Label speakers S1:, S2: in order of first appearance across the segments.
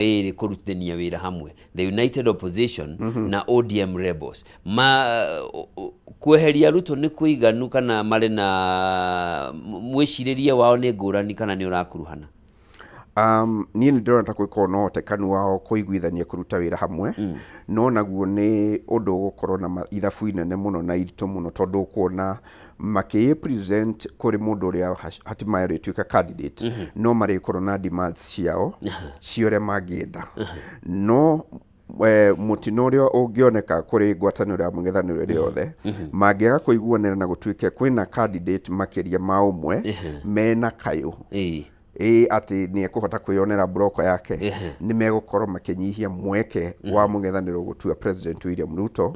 S1: Ĩrĩ kũrutithania wĩra hamwe, the United Opposition na ODM rebels, ma kweheria Ruto nĩ kũiganu kana marĩ na mwĩcirĩrie wao nĩ ngũrani kana nĩ ũrakuruhana?
S2: Niĩ nĩ ndĩrona ta gwĩkorwo na ũhotekanu wao kũiguithania kũruta wĩra hamwe, no naguo nĩ ũndũ ũgũkorwo na ithabu inene mũno na iritũ mũno, tondũ ũkuona makĩ present kũrĩ mũndũ ũrĩa hatimaye arĩtuĩka candidate, no marĩkorwo na demands ciao cia ũrĩa mangĩenda. No mũtino ũrĩa ũngĩoneka kũrĩ ngwatanĩro ya mũng'ethanĩro ĩrĩ yothe, mangĩaga kũiguanĩra na gũtuĩke kwĩna candidate makĩria ma ũmwe mena kayũ ĩ atĩ nĩ ekũhota kwĩyonera mburoko yake, nĩ megũkorwo makĩnyihia mweke wa mũng'ethanĩro gũtua President William Ruto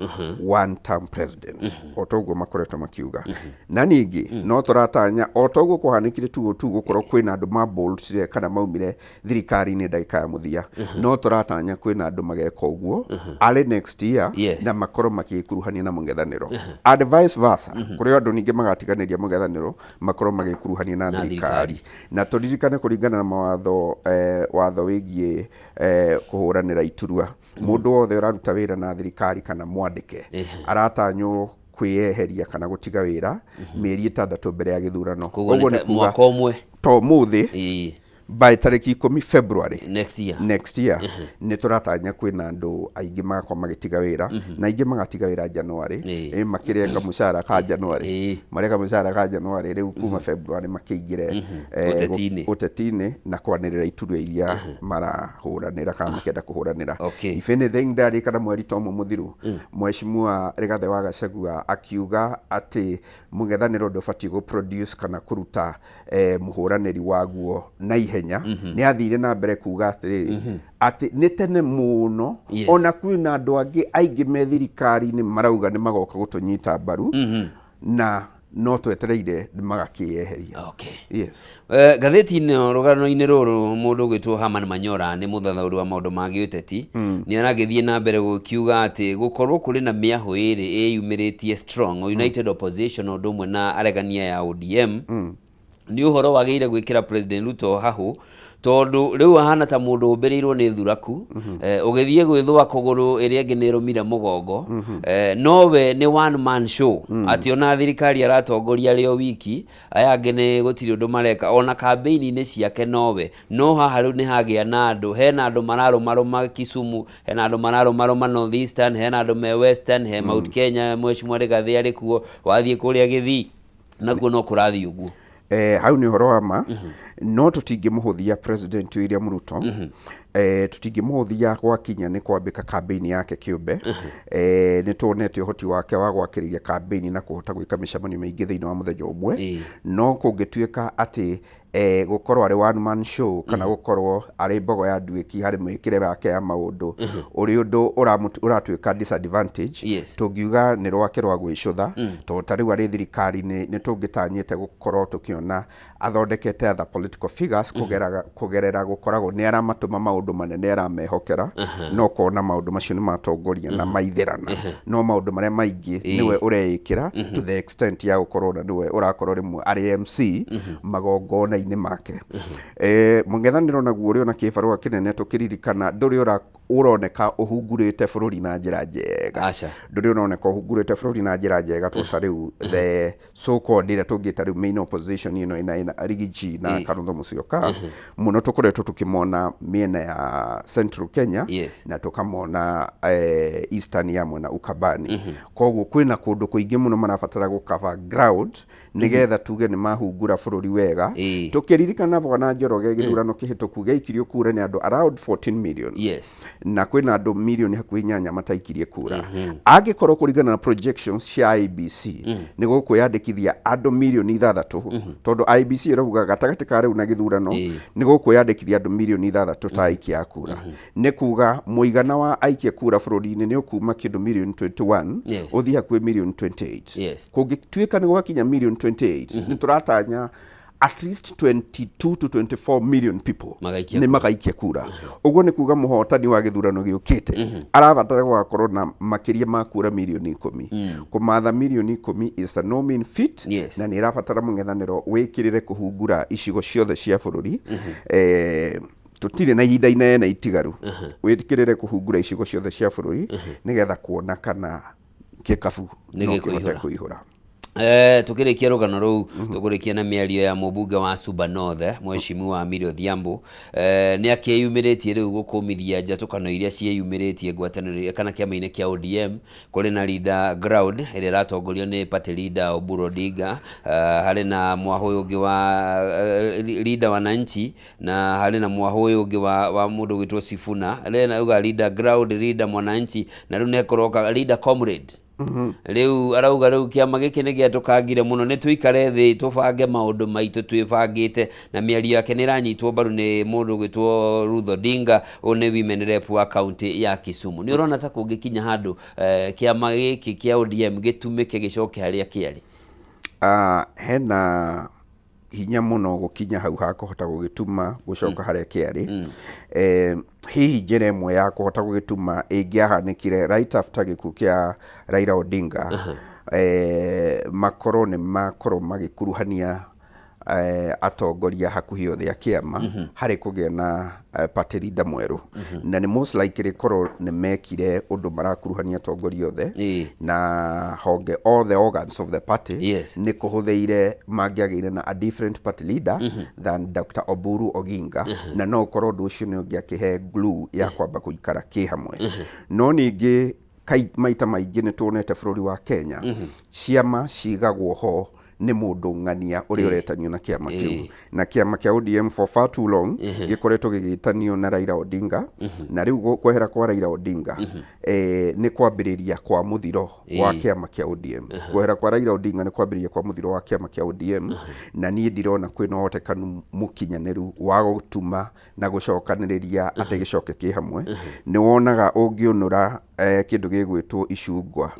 S2: one term president, o ta ũguo makoretwo makiuga. Na ningĩ no tũratanya o ta ũguo kwahanĩkire tu tu gũkorwo kwĩna andũ maboltire kana maumire thirikari-inĩ ndagĩka ya mũthia, no tũratanya kwĩna andũ mageka ũguo arĩ next year na makorwo makĩkuruhania na mũng'ethanĩro, and vice versa, kũrĩ andũ ningĩ magatiganĩria mũng'ethanĩro makorwo magĩkuruhania na
S1: na
S2: thirikari. Na tũririkane, kũringana na mawatho, watho wĩgiĩ kũhũranĩra iturwa, mũndũ wothe ũraruta wĩra na thirikari kana mwandĩke aratanywo kwĩyeheria kana gũtiga wĩra mĩeri 6 mbere ya gĩthurano.
S1: Koguo
S2: Ũguo
S1: nĩ
S2: nĩ
S1: ta
S2: kuga
S1: mwaka ũmwe.
S2: To ũmũthĩ, by tarĩki 10 February
S1: next year.
S2: Next year, nĩ tũratanya kwĩna andũ aingĩ magakorwo magĩtiga wĩra, na aingĩ magatiga wĩra January, makĩrĩa kamũcara ka January, marĩa kamũcara ka January rĩu kuma February makĩingĩre
S1: Ũteti-inĩ.
S2: Ũteti-inĩ na kwanĩrĩra iturwa iria marahũranĩra kana makĩenda kũhũranĩra.
S1: If
S2: anything, ndarĩkana mweri ta ũmwe mũthiru, Mheshimiwa Rigathĩ wa Gachagua akiuga atĩ mũng'ethanĩro ndũbatiĩ gũ-produce kana kũruta mũhũranĩri waguo na ihenya. Nĩ athire na mbere kuga atĩrĩrĩ, atĩ nĩ tene mũno, ona kwĩna andũ angĩ aingĩ me thirikari-inĩ marauga nĩ magoka gũtũnyita mbaru, na no twetereire magakĩyeheria.
S1: Ngathĩti-inĩ ĩno, rũgano-inĩ rũrũ, mũndũ ũgwĩtwo Herman Manyora nĩ mũthathaũri wa maũndũ ma gĩũteti, nĩ aragĩthiĩ na mbere gũkiuga atĩ gũkorwo kũrĩ na mĩahũ ĩrĩ ĩyumĩrĩtie strong, United Opposition ũndũ ũmwe na aregania ya ODM, nĩ ũhoro wagĩrĩire gwĩkĩra President Ruto hahũ, tondũ rĩu ahana ta mũndũ ũmbĩrĩirwo nĩ thuraku, ũgĩthiĩ gwĩthũa kũgũrũ, ĩrĩa ĩngĩ nĩ ĩrũmire mũgongo, nowe nĩ one man show, atĩ ona thirikari aratongoria arĩ o wiki, aya angĩ nĩ gũtirĩ ũndũ mareka, ona kambĩini-inĩ ciake nowe. No haha rĩu nĩ hagĩa na andũ, hena andũ mararũmarũma Kisumu, hena andũ mararũmarũma North Eastern, hena andũ me Western, he Mount Kenya, Mheshimiwa Rigathĩ arĩ kuo, wathiĩ kũrĩa Gĩthii nakuo no kũrathiĩ ũguo.
S2: Hau nĩ ũhoro wa ma, no tũtingĩmũhũthia President William Ruto, tũtingĩmũhũthia gwakinya nĩ kwambĩka kambĩini yake kĩũmbe. Nĩ tuonete ũhoti wake wa gwakĩrĩria kambĩini na kũhota gwĩka mĩcemanio mĩingĩ thĩinĩ wa mũthenya ũmwe. No kũngĩtuĩka atĩ gũkorwo arĩ one man show kana gũkorwo arĩ mbogo ya nduĩki harĩ mwĩkĩre wake ya maũndũ, ũrĩ ũndũ ũratuĩka disadvantage, tũngiuga nĩ rwake rwa gwĩcũtha, tondũ ta rĩu arĩ thirikari-inĩ nĩ tũngĩtanyĩte gũkorwo tũkĩona athondekete other political figures kũgerera gũkoragwo nĩ aramatũma maũndũ manene aramehokera, no kona maũndũ macio nĩ matongoria na maithĩrana, no maũndũ marĩa maingĩ nĩwe ũreĩkĩra, to the extent ya gũkorwo na nĩwe ũrakorwo rĩmwe arĩ MC magongona-inĩ make. Mũng'ethanĩro naguo ũrĩ ona kĩbarũa kĩnene, tũkĩririkana ndũrĩ ũroneka ũhungurĩte bũrũri na njĩra njega.
S1: Aca.
S2: Ndũrĩ ũroneka ũhungurĩte bũrũri na njĩra njega, tondũ ta rĩu the so called ĩrĩa tũngĩta rĩu main opposition ĩno ĩna Riggy G na Kalonzo Musyoka, mũno tũkoretwo tũkĩmona mĩena ya Central Kenya na tũkamona Eastern ya mwena Ukambani. Koguo kwĩna kũndũ kũingĩ mũno marabatara gũ cover ground nĩgetha tuge nĩ mahungura bũrũri wega. Tũkĩririkana bwana Njoroge, gĩthurano kĩhĩtũku gĩaikirio kura nĩ andũ around 14 million, na kwĩna andũ milioni hakuhĩ 8 mataikirie kura. Angĩkorwo kũringana na projections cia IEBC nĩ gũkwĩyandĩkithia andũ milioni 6, tondũ IEBC ĩrauga gatagatĩ ka rĩu na gĩthurano nĩ gũkwĩyandĩkithia andũ milioni 6 ta aikia a kura, nĩ kuga mũigana wa aikia kura bũrũri-inĩ nĩ ũkuma kĩndũ milioni 21 ũthiĩ hakuhĩ milioni 28. Kũngĩtuĩka nĩ gwakinya milioni 28, nĩ tũratanya at least 22 to 24 million people
S1: magaikia
S2: nĩ
S1: kura.
S2: Magaikia kura. Ũguo nĩ kuga mũhotani wa gĩthurano gĩũkĩte arabatara gũgakorwo na makĩria ma kura milioni 10. Kũmatha milioni 10 is a no mean feat, na nĩ ĩrabatara mũng'ethanĩro wĩkĩrĩre kũhungura icigo ciothe cia bũrũri. Tũtirĩ na ihinda inene itigaru. Wĩkĩrĩre kũhungura icigo ciothe cia bũrũri nĩgetha kuona kana kĩkabu
S1: Nĩ
S2: no kĩhote
S1: gĩkũihũra.
S2: Kũihũra.
S1: Tukĩrĩkia rũgano rũu, tũkũrĩkia na mĩario ya mũmbunge wa Suba North, Mheshimiwa Amiri Odhiambo. Nĩ akĩyumĩrĩtie rĩu gũkũmithia njatũkano iria ciĩyumĩrĩtie ngwatanĩro kana kĩama-inĩ kĩa ODM. Kũrĩ na Linda Ground ĩrĩa ĩratongorio nĩ party leader Oburu Odinga, harĩ na mwahũ ũyũ ũngĩ wa Linda Wananchi, na harĩ na mwahũ ũyũ ũngĩ wa mũndũ ũgwĩtwo Sifuna. Rĩna uga Linda Ground, Linda Mwananchi, na rĩu nĩkũroka Linda Comrade. Rĩu arauga rĩu kĩama gĩkĩ nĩ gĩatũkangire mũno, nĩ tũikare thĩ tũbange maũndũ maitũ twĩbangĩte. Na mĩario yake nĩ ĩranyitwo mbaru nĩ mũndũ ũgwĩtwo Ruth Odinga, ũyũ nĩ women rep wa kaunti ya Kisumu. Nĩ ũrona ta kũngĩkinya handũ kĩama gĩkĩ kĩa ODM gĩtumĩke gĩcoke harĩa kĩarĩ?
S2: Hena hinya mũno gũkinya hau ha kũhota gũgĩtuma gũcoka harĩa kĩarĩ. Hihi njĩra ĩmwe ya kũhota gũgĩtuma ĩngĩahanĩkire right after gĩkuũ kĩa Raila Odinga, makorwo nĩ makorwo magĩkuruhania atongoria hakuhĩ othe a kĩama harĩ kũgĩa na party leader mwerũ, na nĩ most likely korwo nĩ mekire ũndũ marakuruhania atongoria othe na honge, all the organs of the party, nĩ kũhũthĩire mangĩagĩire na a different party leader than Dr. Oburu Oginga, na no ũkorwo ũndũ ũcio nĩ ũngĩakĩhe glue ya kwamba gũikara kĩ hamwe. No ningĩ maita maingĩ nĩ tuonete bũrũri wa Kenya ciama cigagwo ho nĩ mũndũ ng'ania ũrĩa ũretanio na kĩama kĩu, na kĩama kĩa ODM for far too long gĩkoretwo gĩgĩtanio na Raila Odinga, na rĩu kwehera kwa Raila Odinga nĩ kwambĩrĩria kwa mũthiro wa kĩama kĩa ODM. Kwehera kwa Raila Odinga nĩ kwambĩrĩria kwa mũthiro wa kĩama kĩa ODM, na niĩ ndirona kwĩna ũhotekanu mũkinyanĩru wa gũtuma na gũcokanĩrĩria atĩ gĩcoke kĩ hamwe. Nĩ wonaga ũngĩũnũra kĩndũ gĩgwĩtwo icungwa,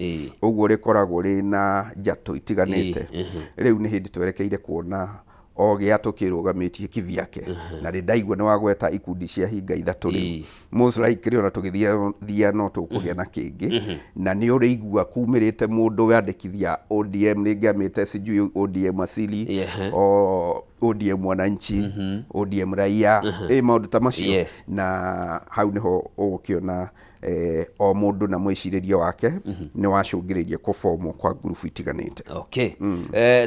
S2: ũguo rĩkoragwo rĩna njatũ itiganĩte. Rĩu nĩ hĩndĩ twerekeire kuona o gĩatũ kĩrũgamĩtie kivyake, na rĩ ndaigua nĩ wagweta ikundi cia hinga ithatũ rĩu. Most likely ona tũgĩthia no tũkũgĩa na kĩngĩ, na nĩ ũrĩigua kumĩrĩte mũndũ wandĩkithia ODM rĩngĩ amĩte sijui ODM asili, o ODM Mwananchi, ODM Raia, maũndũ ta macio. Na hau nĩho ũgũkĩona o mũndũ na mwĩcirĩrie wake nĩ wacũngĩrĩirie kũbomwo kwa ngurubu itiganĩte.
S1: Okay.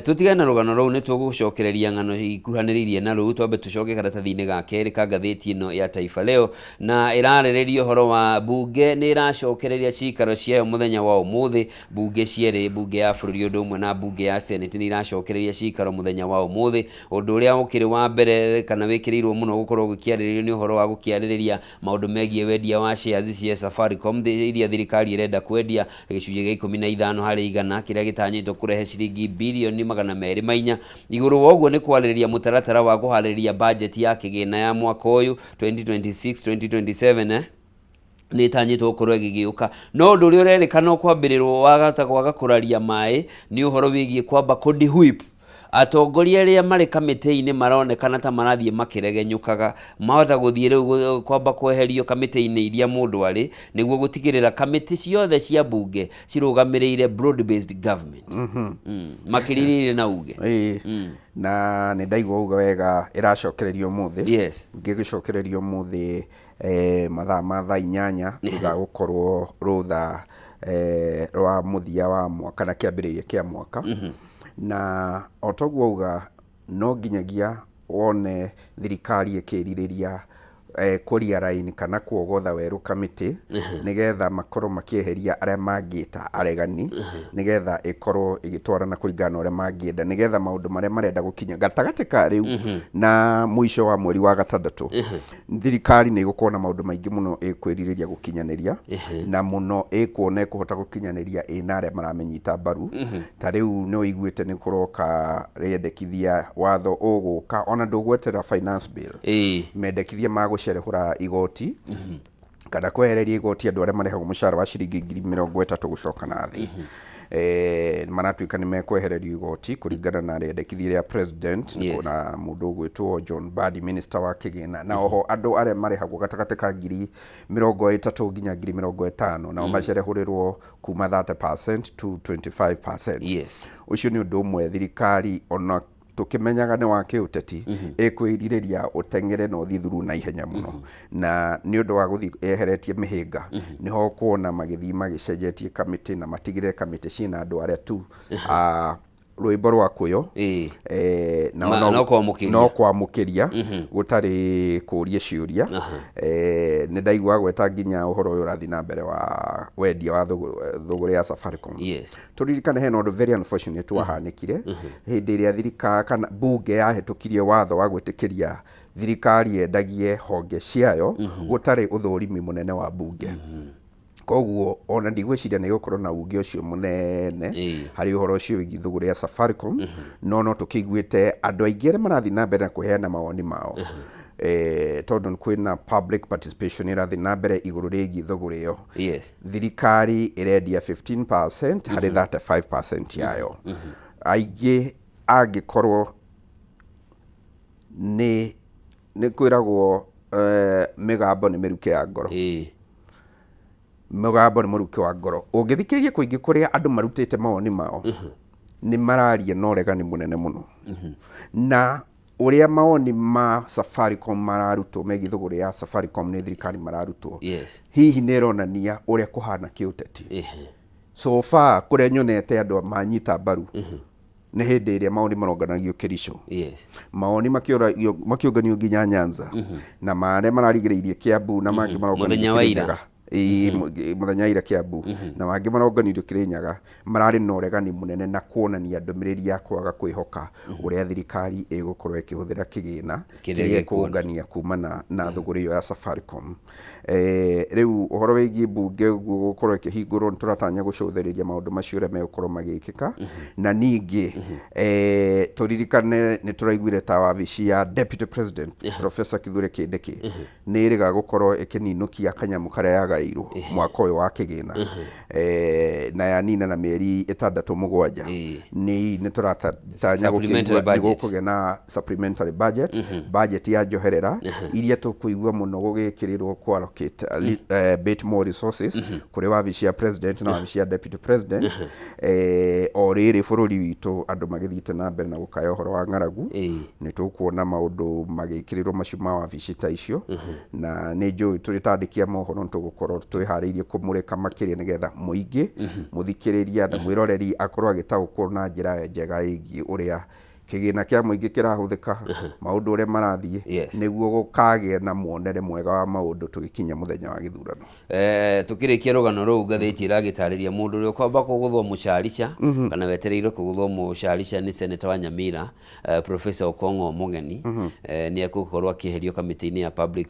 S1: Tutigane na rũgano rũu, nĩ tũgũcokereria ng'ano ikuhanĩrĩirie na rũu. Twambe tũcoke karatathi-inĩ ga kerĩ ka ngathĩti ĩno ya Taifa Leo, na ĩrarĩrĩria ũhoro wa bunge nĩ ĩracokereria cikaro ciayo mũthenya wa ũmũthĩ. Bunge cierĩ, bunge ya bũrũri ũndũ ũmwe na bunge ya Senate, nĩ iracokereria cikaro mũthenya wa ũmũthĩ. Ũndũ ũrĩa ũkĩrĩ wa mbere kana wĩkĩrĩirwo mũno gũkorwo gũkĩarĩrĩrio nĩ ũhoro wa gũkĩarĩrĩria maũndũ megiĩ wendia wa shares cia Safaricom iria thirikari ĩrenda kwendia gĩcunjĩ gĩa 15% kĩrĩa gĩtanyĩtwo kũrehe ciringi birioni 204. Igũrũ wa ũguo nĩ kwarĩrĩria mũtaratara wa kũharĩrĩria bajeti ya kĩgĩna ya mwaka ũyũ 2026 2027, nĩ ĩtanyĩtwo gũkorwo ĩgĩgĩũka. No ũndũ ũrĩa ũrerĩkana ũkwambĩrĩrwo wagata kwaga kũraria maĩ nĩ ũhoro wĩgiĩ kwamba kũdehuip atongoria arĩa marĩ kamĩtĩ-inĩ maronekana ta marathiĩ makĩregenyũkaga, mahota gũthiĩ rĩu kwamba kweherio kamĩtĩ-inĩ iria mũndũ arĩ nĩguo gũtigĩrĩra kamĩtĩ ciothe cia bunge cirũgamĩrĩire broad based government, makĩrĩrĩire na uge.
S2: Na nĩ ndaigua uga wega ĩracokererio ũmũthĩ. Ngĩgĩcokererio ũmũthĩ mathaa ma thaa 8 thutha wa gũkorwo rũtha rwa mũthia wa mwaka na kĩambĩrĩria kĩa mwaka. Na o toguo auga, no nginyagia wone thirikari ĩkĩrirĩria kũriaraini kana kuogotha werũ kamĩtĩ nĩgetha makorwo makĩeheria arĩa mangĩta aregani, nĩgetha ĩkorwo ĩgĩtwarana kũringana na ũrĩa mangĩenda, nĩgetha maũndũ marĩa marenda gũkinya gatagatĩ ka rĩu na mũico wa mweri wa gatandatũ. Thirikari nĩ ĩgũkorwo na maũndũ maingĩ mũno ĩkwĩrirĩria gũkinyanĩria, na mũno ĩkuona ĩkũhota gũkinyanĩria ĩna arĩa maramĩnyita mbaru. Ta rĩu nĩ ũiguĩte nĩ kũroka rĩendekithia watho ũgũka, ona ndũgweterera finance bill, mendekithia ma gũcerehũra igoti kana kwehereria igoti andũ arĩa marĩhagwo mũcara wa ciringi 30,000 gũcoka na thĩ. Maratuĩka nĩ mekwehererio igoti kũringana na rĩendekithia rĩa president na mũndũ ũgwĩtwo John Mbadi, minister wa kĩgĩna. Na oho andũ arĩa marĩhagwo gatagatĩ ka 30,000 nginya 50,000 nao macerehũrĩrwo kuma 30% to 25%. Ũcio nĩ ũndũ ũmwe thirikari ona Tũkĩmenyaga nĩ wa kĩũteti, ĩkwĩrirĩria ũteng'ere na ũthiĩ through na ihenya mũno. Na nĩ ũndũ wa gũthiĩ yeheretie mĩhĩnga, nĩho ũkuona magĩthiĩ magĩcenjetie kamĩtĩ na matigĩrĩre kamĩtĩ ciĩna andũ arĩa tu a rwĩmbo rwa kũyo. Nao
S1: No kwamũkĩria.
S2: No kwamũkĩria gũtarĩ kũria ciũria. Nĩ ndaigua agweta nginya ũhoro ũyũ ũrathiĩ na mbere wa wendia wa thũgũrĩ ya Safaricom. Tũririkane hena ũndũ very unfortunate wahanĩkire hĩndĩ ĩrĩa thirikari kana bunge yahĩtũkirie watho wa gwĩtĩkĩria thirikari yendagie honge ciayo gũtarĩ ũthũrimi mũnene wa bunge. Koguo ona ndigwĩciria nĩ gũkorwo na uge ũcio mũnene harĩ ũhoro ũcio wĩgiĩ thũgũrĩ ya Safaricom, no no tũkĩiguĩte andũ aingĩ arĩa marathiĩ na mbere na kũheana mawoni mao, tondũ kwĩna public participation ĩrathiĩ na mbere igũrũ rĩgiĩ thũgũrĩ ĩyo. Thirikari ĩrendia 15% harĩ 35% yayo. Aingĩ angĩkorwo nĩ kwĩragwo mĩgambo nĩ mĩrukĩ ya ngoro. Mũgambo nĩ mũrukĩ wa ngoro. Ũngĩthikĩrĩria kũingĩ kũrĩa andũ marutĩte mawoni mao, nĩ mararia na ũregani mũnene mũno. Na ũrĩa mawoni ma Safaricom mararutwo megiĩ thũgũrĩ ya Safaricom nĩ thirikari mararutwo, hihi nĩ ĩronania ũrĩa kũhana kĩũteti. So far kũrĩa nyonete andũ manyita mbaru nĩ hĩndĩ ĩrĩa mawoni maronganagio Kericho. Mawoni makĩũnganio nginya Nyanza, na marĩa mararigĩrĩirie Kiambu, na mangĩ maronganĩirio
S1: Mũthenya wa ira.
S2: Kĩrĩnyaga. Ĩĩ, mũthenya wa ira Kiambu, na mangĩ maronganĩirio Kĩrĩnyaga, mararĩ na ũregani mũnene na kuonania ndũmĩrĩri ya kwaga kwĩhoka ũrĩa thirikari ĩgũkorwo ĩkĩhũthĩra kĩgĩna
S1: kĩrĩa
S2: kĩrĩa
S1: gĩkuona.
S2: ĩkũngania kumana na thũgũrĩ ĩyo ya Safaricom. Rĩu ũhoro wĩgiĩ mbunge ũguo gũkorwo ĩkĩhingũrwo, nĩ tũratanya gũcũthĩrĩria maũndũ macio ũrĩa megũkorwo magĩkĩka. Na ningĩ tũririkane nĩ tũraiguire ta wabici ya Deputy President Professor Kithure Kindiki nĩ ĩrĩga gũkorwo ĩkĩninũkia kanyamũ karĩa yagaĩirwo mwaka ũyũ wa kĩgĩna, na yanina na mĩeri 6 7. Nĩ tũratanya
S1: Supplementary
S2: gũkĩigua nĩ
S1: budget.
S2: gũkũgĩa na supplementary budget, budget ya njoherera iria tũkũigua mũno gũgĩkĩrĩrwo kũ allocate a bit more resources kũrĩ wabici ya president na wabici ya deputy president. O rĩrĩ bũrũri witũ andũ magĩthiĩte na mbere na gũkaya ũhoro wa ng'aragu, nĩ tũkuona maũndũ magĩkĩrĩrwo macio ma wabici ta icio, na nĩ njũĩ tũrĩ ta andĩki a mohoro nĩ tũgũkorwo twĩharĩirie kũmũrĩka makĩria nĩgetha mũingĩ, mũthikĩrĩria na mwĩroreri akorwo agĩtaũkwo na njĩra njega ĩgiĩ ũrĩa kĩgĩna kĩa mũingĩ kĩrahũthĩka, maũndũ ũrĩa marathiĩ, nĩguo gũkagĩa na muonere mwega wa maũndũ tũgĩkinya mũthenya wa gĩthurano.
S1: Tukĩrĩkia rũgano rũu, ngathĩti ĩragĩtarĩria mũndũ ũrĩa ũkwamba kũgũthwo mũcarica kana wetereirwo kũgũthwo mũcarica nĩ seneta wa Nyamira, Professor Okong'o Mũgeni, nĩ egũkorwo akĩeherio kamĩtĩ-inĩ ya Public,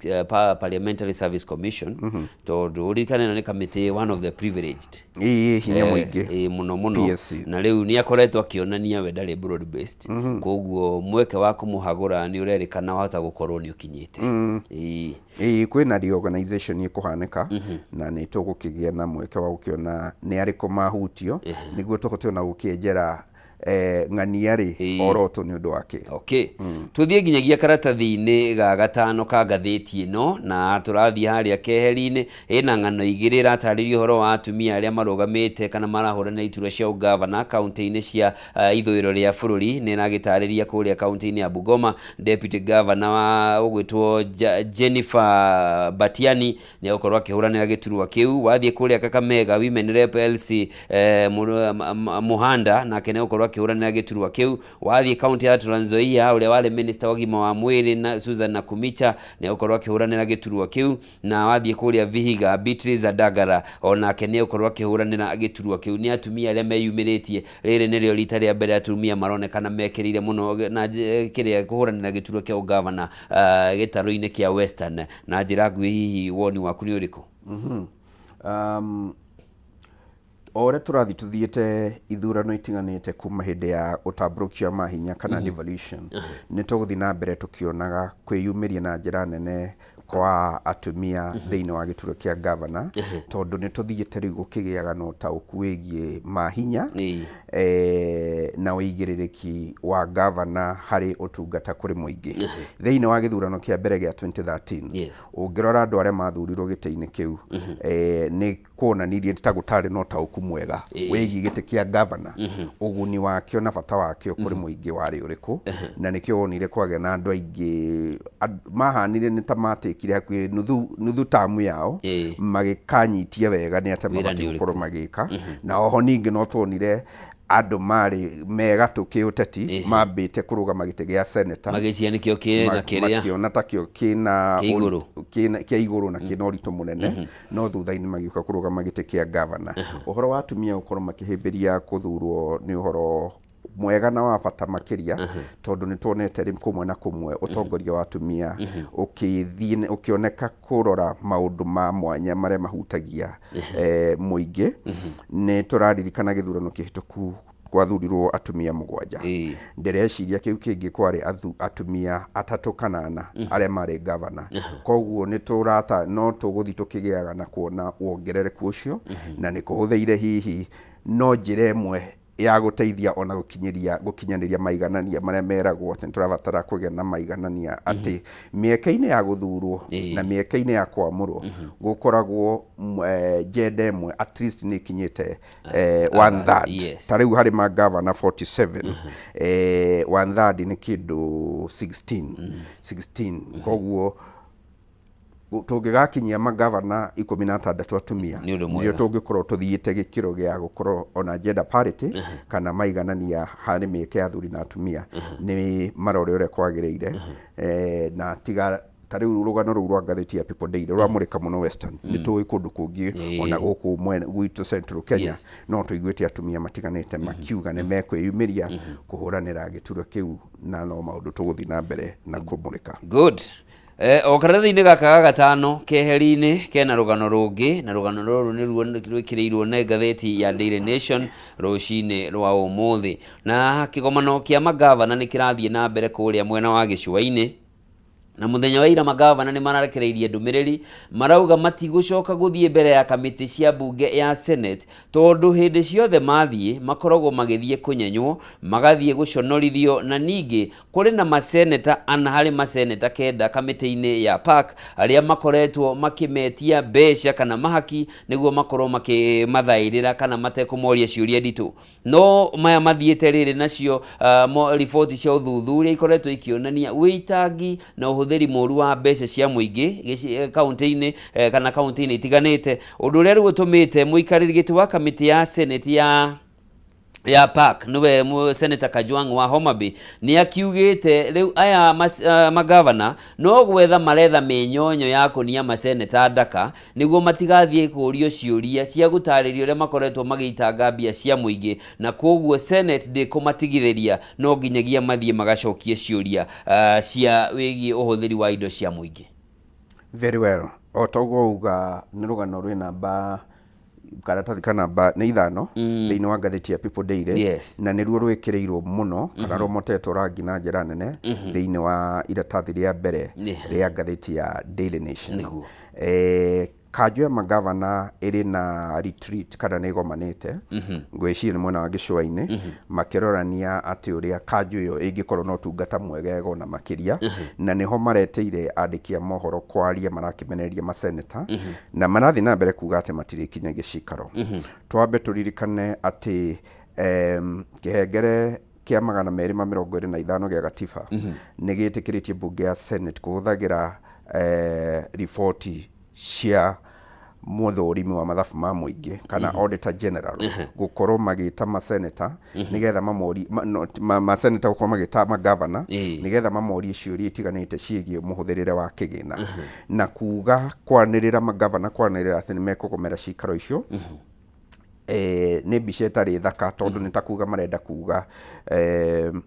S1: Parliamentary Service Commission, tondũ ũririkane ĩno nĩ kamĩtĩ one of the privileged.
S2: Ĩĩ, hinya mũingĩ.
S1: Ĩĩ, mũno mũno.
S2: PSC.
S1: Na rĩu nĩ akoretwo akĩonania we ndarĩ broad based, koguo mweke wa kũmũhagũra nĩ ũrerĩkana wahota gũkorwo nĩ ũkinyĩte.
S2: Ĩĩ, kwĩna reorganization ĩkũhanĩka na nĩ tũgũkĩgĩa na mweke wa gũkĩona nĩ arĩkũ mahutio nĩguo tũhote ona gũkĩenjera ng'ania rĩ orotwo nĩ ũndũ wa kĩ.
S1: Okay, tuthiĩ nginyagia karatathi-inĩ ga gatano ka ngathĩti ĩno, na tũrathiĩ harĩa keheri-inĩ ĩna ng'ano igĩrĩ ĩratarĩria ũhoro wa atumia arĩa marũgamĩte kana marahũranĩra iturwa cia ũgavana kaunti-inĩ cia ithũĩro rĩa bũrũri. Nĩ ĩragĩtarĩria kũrĩa kaunti-inĩ ya Bungoma, deputy governor wa ũgwĩtwo Jennifer Batiani nĩ egũkorwo akĩhũranĩra gĩturwa kĩu. Wathiĩ kũrĩa Kakamega, women rep Elsie Muhanda nake nĩ egũkorwo akĩhũranĩra gĩturwa kĩu. Wathiĩ kaunti ya Trans Nzoia, ũrĩa warĩ minister wa ũgima wa mwĩrĩ na Susan Nakhumicha nĩ egũkorwo akĩhũranĩra gĩturwa kĩu, na wathiĩ kũrĩa Vihiga, Beatrice Adagara onake nĩ egũkorwo akĩhũranĩra gĩturwa kĩu. Nĩ atumia arĩa meyumĩrĩtie, rĩrĩ nĩrĩo rita rĩa mbere atumia maronekana mekĩrĩire mũno na kĩrĩa kũhũranĩra gĩturwa kĩa ũgavana gĩtarũ-inĩ kĩa Western. Na njĩra nguhĩ, hihi woni waku nĩ ũrĩkũ?
S2: O ũrĩa tũrathiĩ tũthiĩte ithurano itiganĩte kuma hĩndĩ ya ũtambũrũkia wa mahinya kana devolution, nĩ tũgũthiĩ na mbere tũkĩonaga kwĩyumĩria na njĩra nene. Kwa atumia thĩinĩ wa gĩturwa kĩa gavana, tondũ nĩ tũthiĩte rĩu gũkĩgĩaga na ũtaũku wĩgiĩ mahinya na ũigĩrĩrĩki wa gavana harĩ ũtungata kũrĩ mũingĩ. Thĩinĩ wa gĩthurano kĩa mbere gĩa 2013, ũngĩrora andũ arĩa mathurirwo gĩtĩ-inĩ kĩu, nĩ kuonanirie ta gũtarĩ na ũtaũku mwega wĩgiĩ gĩtĩ kĩa gavana, ũguni wakĩo na bata wakĩo kũrĩ mũingĩ warĩ ũrĩkũ, na nĩkĩo wonire kwagĩa na andũ aingĩ mahanire nĩ ta matĩkire hakuhĩ nuthu, nuthu tamu yao magĩkanyitie wega nĩ atĩa
S1: Wĩra nĩ
S2: mabatiĩ
S1: ũrĩkũ.
S2: gũkorwo magĩka. Na oho ningĩ no tuonire andũ marĩ megatũ kĩũteti mambĩte kũrũgama gĩtĩ gĩa seneta
S1: Magĩciria nĩkĩo kĩ na kĩrĩa
S2: makĩona ta kĩo kĩna
S1: Kĩa igũrũ.
S2: Kĩa igũrũ na kĩna ũritũ mũnene, no thutha-inĩ magĩũka kũrũgama gĩtĩ kĩa gavana. Ũhoro wa atumia gũkorwo makĩhĩmbĩria kũthurwo nĩ ũhoro mwega na wa bata makĩria, tondũ nĩ tuonete rĩ kũmwe na kũmwe ũtongoria wa atumia ũkĩthiĩ ũkĩoneka kũrora maũndũ ma mwanya marĩa mahutagia mũingĩ. Nĩ tũraririkana gĩthurano kĩhĩtũku gwathurirwo atumia 7. Ndĩreciria kĩu kĩngĩ kwarĩ atumia 3 kana 4 arĩa marĩ gavana. Koguo nĩ tũrata no tũgũthiĩ tũkĩgĩaga na kuona wongerereku ũcio, na nĩ kũhũthĩire hihi no njĩra ĩmwe ya gũteithia ona gũkinyanĩria maiganania marĩa meragwo atĩ nĩ tũrabatara kũgĩa na maiganania, atĩ mĩeke-inĩ ya gũthurwo na mĩeke-inĩ ya kwamũrwo gũkoragwo gender ĩmwe at least nĩ ĩkinyĩte one third. Ta rĩu harĩ magavana 47, one third nĩ kĩndũ 16, 16. Koguo tũngĩgakinyia magavana 16 atumia,
S1: Nĩ ũndũ mwega.
S2: Nĩrĩo tũngĩkorwo tũthiĩte gĩkĩro gĩa gũkorwo ona gender parity kana maiganania harĩ mĩeke ya athuri na atumia nĩ marore ũrĩa kwagĩrĩire. Na tiga ta rĩu rũgano rũu rwa ngathĩti ya People Daily rũramũrĩka mũno Western, nĩ tũĩ kũndũ kũngĩ ona gũkũ mwena gwitũ Central Kenya no tũiguĩte atumia matiganĩte makiuga nĩ mekwĩyumĩria kũhũranĩra gĩturwa kĩu, na no maũndũ tũgũthiĩ na mbere na kũmũrĩka.
S1: Good. O karatathi-inĩ gaka ga gatano keheri-inĩ kena rũgano rũngĩ, na rũgano rũrũ nĩruo rwĩkĩrĩirwo nĩ ngathĩti ya Daily Nation rũcinĩ rwa ũmũthĩ. Na kĩgomano kĩa magavana nĩ kĩrathiĩ na mbere kũrĩa mwena wa gĩcũa-inĩ, na mũthenya wa ira magavana nĩ mararekereirie ndũmĩrĩri marauga matigũcoka gũthiĩ mbere ya kamĩtĩ cia mbunge ya Senate, tondũ hĩndĩ ciothe mathiĩ makoragwo magĩthiĩ kũnyenywo, magathiĩ gũconorithio, na ningĩ kũrĩ na maseneta 4 harĩ maseneta 9 kamĩtĩ-inĩ ya PAC arĩa makoretwo makĩmetia mbeca kana mahaki nĩguo makorwo makĩmathaĩrĩra kana matekũmoria ciũria nditũ. No maya mathiĩte rĩrĩ nacio riboti cia ũthuthuria ikoretwo ikĩonania wĩitangi na ũhũthĩri mũru wa mbeca cia mũingĩ kaunti-inĩ kana kaunti-inĩ itiganĩte, ũndũ ũrĩa rĩu ũtũmĩte mũikarĩri gĩtĩ wa kamĩtĩ ya Senate ya PAC, nĩwe Senator Kajwang' wa Homa Bay, nĩ akiugĩte rĩu aya magavana no gwetha maretha mĩnyonyo ya kũnia maseneta ndaka nĩguo matigathiĩ kũrio ciũria cia gũtarĩria ũrĩa makoretwo magĩitanga mbia cia mũingĩ, na koguo Senate ndĩkũmatigithĩria, no nginyagia mathiĩ magacokie ciũria cia wĩgiĩ ũhũthĩri wa indo cia mũingĩ.
S2: Very well. O toguo uga, nĩ rũgano rwĩ namba karatathi ka namba nĩ 5 thĩinĩ wa ngathĩti ya People Daily, na nĩruo rwĩkĩrĩirwo mũno kana rũmotetwo rangi na njĩra nene thĩinĩ wa iratathi rĩa mbere rĩa ngathĩti ya Daily Nation. Kanjũ ya magavana ĩrĩ na retreat kana nĩ ĩgomanĩte, ngwĩciria nĩ mwena wa gĩcũa-inĩ, makĩrorania atĩ ũrĩa kanjũ ĩyo ĩngĩkorwo na ũtungata mwega ona makĩria, na nĩho maretĩire andĩki a mohoro kwaria, marakĩmenereria maseneta na marathiĩ na mbere kuga atĩ matirĩkinyagia cikaro. Twambe tũririkane atĩ kĩhengere kĩa 225 gĩa gatiba nĩ gĩtĩkĩrĩtie mbunge ya Senate kũhũthagĩra riboti cia mũthũrimi wa mathabu ma mũingĩ kana Auditor General gũkorwo magĩta maseneta nĩgetha mamori maseneta gũkorwo magĩta magavana nĩgetha mamorie ciũria itiganĩte ciĩgiĩ mũhũthĩrĩre wa kĩgĩna, na kuga kwanĩrĩra magavana kwanĩrĩra atĩ nĩ mekũgomera cikaro icio. Nĩ mbica ĩtarĩ thaka tondũ nĩ ta kuga marenda kuga